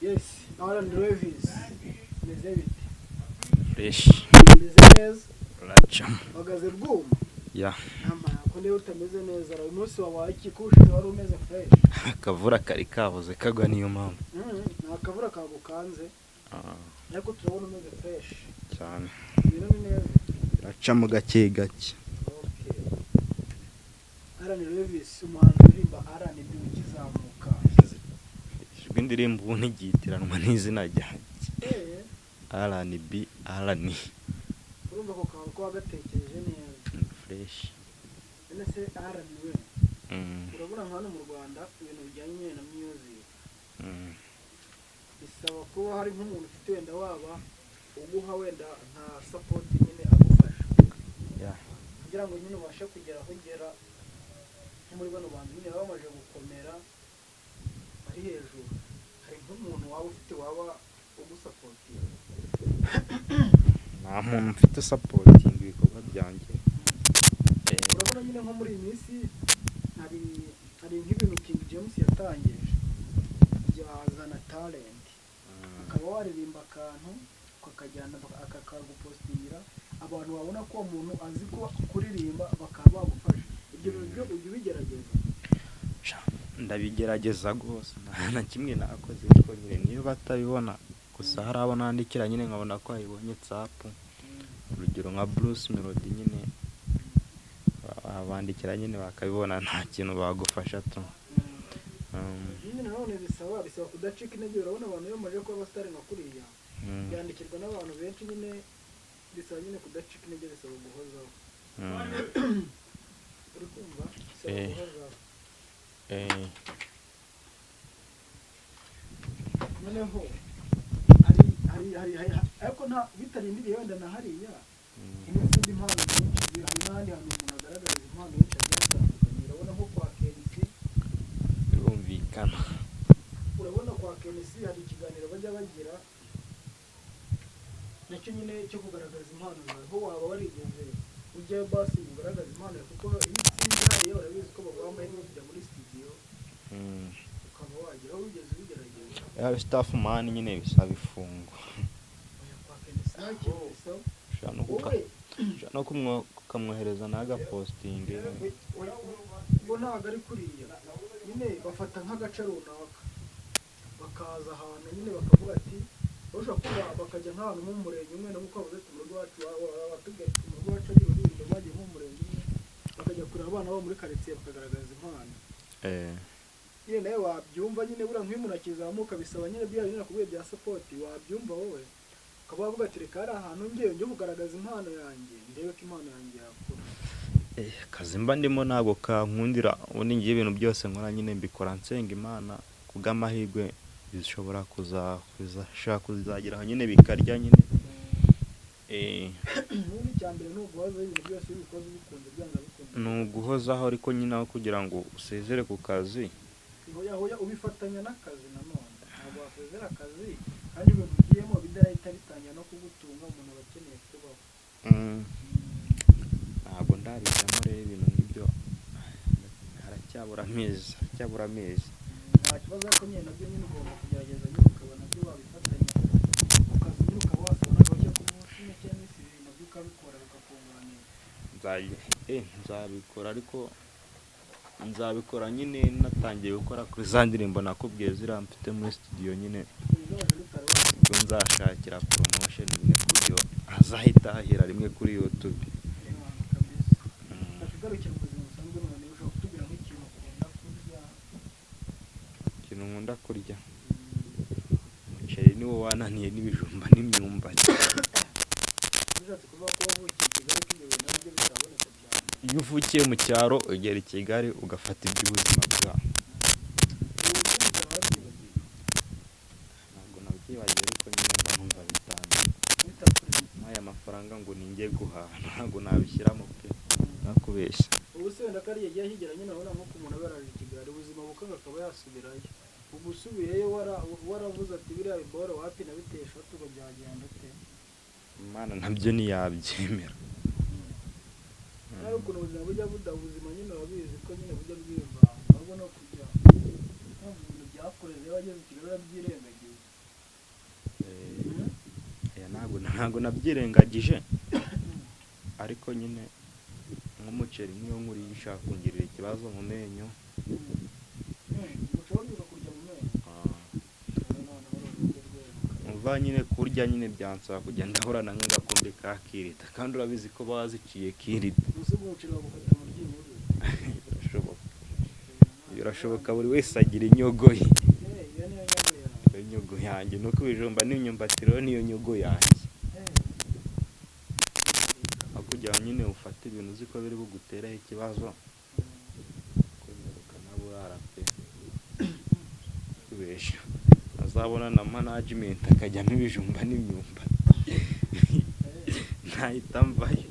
Yes, Alan Levis, meze bite? Fresh. Meze neza. Racamo. Uhagaze rwuma. Ya. Nama ko niba utameze neza, uyu munsi wabaye iki ko ushize wari umeze fresh? Akavura kari kahoze kagwa, niyo mpamvu. Ni akavura kagukanze? Ah. Ariko turabona umeze fresh. Cyane. Ibintu ni neza. Biracamo gake gake. Okay. Alan Levis, umuhanzi uririmba R&B ukizamuka. Ijwi ndirimbo ubu ntigitiranwa n'izina ryanjye. R&B Alan. Urumva ako kantu ko wagatekereje neza. Fresh. None se Alan we, urabona nka hano mu Rwanda ibintu bijyanye nyine na music bisaba kuba hari nk'umuntu ufite wenda waba uguha wenda nka support nyine agufasha kugira ngo nyine ubashe kugera aho ugera, nko muri bano bantu nyine baba bamaze gukomera bari hejuru, hari nk'umuntu waba ufite waba ugusupportinga? Nta muntu mfite supporting ibikorwa byanjye. Urabona nyine nko muri iyi minsi hari nk'ibintu King James yatangije bya Zana Talent, ukaba waririmba akantu ukakajyana akakagupostingira, abantu babona ko uwo muntu azi ko kuririmba bakaba bagufasha. Ibyo bintu byo ujya ubigerageza? Sha, ndabigerageza rwose, nta na kimwe nakoze, ariko nyine niyo batabibona gusa. Hari abo nandikira nyine nkabona ko yayibonye WhatsApp, urugero nka Bruce Melody nyine bandikira nyine bakabibona, nta kintu bagufasha tu. Nyine nanone bisaba kudacika intege. Urabona abantu iyo bamaze kuba abasitari nka kuriya, byandikirwa n'abantu benshi nyine, bisaba nyine kudacika intege, bisaba guhozaho. Uri kumva? Bisaba guhozaho. Noneho hari ariko nta bitarindiriye wenda na hariya, hari n'izindi mpano nyinshi, hari n'ahandi hantu umuntu agaragariza impano nyinshi hagiye hatandukanye. Urabona nko kwa KNC. Birumvikana. Urabona kwa KNC hari ikiganiro bajya bagira nacyo nyine cyo kugaragaza impano zawe. Ho waba warigeze ujyayo basi ngo ugaragaze impano yawe? Kuko iyo utsinze hariya urabizi ko baguha amahirwe yo kujya muri studio, ukaba wagera aho wigeze ubigerageza? Ya, staff man nyine bisaba ifungo. Oya, kwa KNC nta kintu bisaba. Ushobora no Wowe ushobora no ukamwohereza n'agapostinge. Oya, bo ntabwo ari kuriya nyine, bafata nk'agace runaka bakaza ahantu nyine bakavuga ati bashobora kuba bakajya nk'ahantu nko mu murenge umwe, nkuko bavuze ati mu rugo iwacu, watubwiye ati mu rugo iwacu ari Rulindo, bagiye nko mu murenge umwe bakajya kureba abana bo muri karitsiye bakagaragaza impano. Nyine nawe wabyumva nyine, buriya nk'iyo umuntu akizamuka bisaba nyine bya bintu nakubwiye bya support. Wabyumva wowe ukaba wavuga ati reka hari ahantu ngiye njye kugaragaza impano yanjye, ndebe ko impano yanjye yakura. Akazi mba ndimo ntabwo kankundira. Ubundi ngiye ibintu byose nkora nyine mbikora nsenga Imana, kubw'amahirwe bishobora kuzagera aho nyine bikarya nyine. Ubundi icya mbere ni uguhozaho. Ibintu byose iyo ubikoze ubikunze, byanga bikunze. Ni uguhozaho, ariko nyine aho kugira ngo usezere ku kazi. Hoya hoya, ubifatanya n'akazi nanone. Ntabwo wasezera akazi kandi ibintu ugiyemo bidahita bitangira no kugutunga. Umuntu aba akeneye kubaho. Ntabwo ndabijyamo rero ibintu nk'ibyo, haracyabura amezi. Nta kibazo, ariko nyine nabyo nyine ugomba kugerageza nyine ukaba nabyo wabifatanya ku kazi nyine, ukaba wasaba n'agahushya k'umunsi umwe cyangwa iminsi 2, nabyo ukabikora bikakunganira. Nzabikora, ariko nzabikora nyine natangiye gukora kuri za ndirimbo nakubwiye ziriya mfite muri studio nyine. Uzaje utari wasaba. Ubwo nzashakira promotion nyine ku buryo hazahita hahera rimwe kuri YouTube. Kabisa. Tugarukira mu buzima busanzwe none, ushobora kutubwira nk'ikintu ukunda kurya? Ikintu nkunda kurya, umuceri niwo wananiye, n'ibijumba n'imyumbati. Ushatse kuvuga ko wavukiye i Kigali, ko ibyo bintu nabyo bitaboneka cyane? Iyo uvukiye mu cyaro ugera i Kigali ugafata iby'ubuzima bwaho. Ubu byo mu cyaro warabyibagiwe? Ntabwo nabyibagiwe, ariko nyine mba numva bitangiye Bitakurimo. nk'aya mafaranga ngo ninjye guhaha, ntabwo nabishyiramo pe, nakubeshya. Ubu se wenda ko ari igihe kigera nyine, urabona nk'uko umuntu aba yaraje i Kigali, ubuzima bukanga akaba yasubirayo, ubwo usubiyeyo waravuze ati biriya biboro wapi nabitesha, ubwo byagenda ute? Imana nabyo ntiyabyemera. Hari ukuntu ubuzima bujya buda, ubuzima nyine urabizi ko nyine bujya bwivanga, ahubwo no kujya kumva ibintu byakoreze iyo wageze i Kigali urabyirengagiza. Ntabwo nabyirengagije, ariko nyine nk'umuceri nk'iyo nkuriye ushaka kungirira ikibazo mu menyo. Umuceri uribuka kurya mu menyo? Ah, Noneho uri urundi rwego. Umva nyine, kurya nyine byansaba kujya ndahorana nk'agakombe ka kirita, kandi urabizi ko baziciye kirita. Uzi ngo umuceri wagufata mu ryinyo gute? Birashoboka, birashoboka, buri wese agira inyogo ye. Eh, iyo niyo nyogo yawe? Iyo nyogo yanjye nuko ibijumba n'imyumbati rero niyo nyogo yanjye. Aho kugira ngo nyine ufate ibintu uzi ko biri buguteraho ikibazo, kwemeruka naburara pe, kubesha azabona na management akajyamo ibijumba n'imyumbati, ntahita mvayo.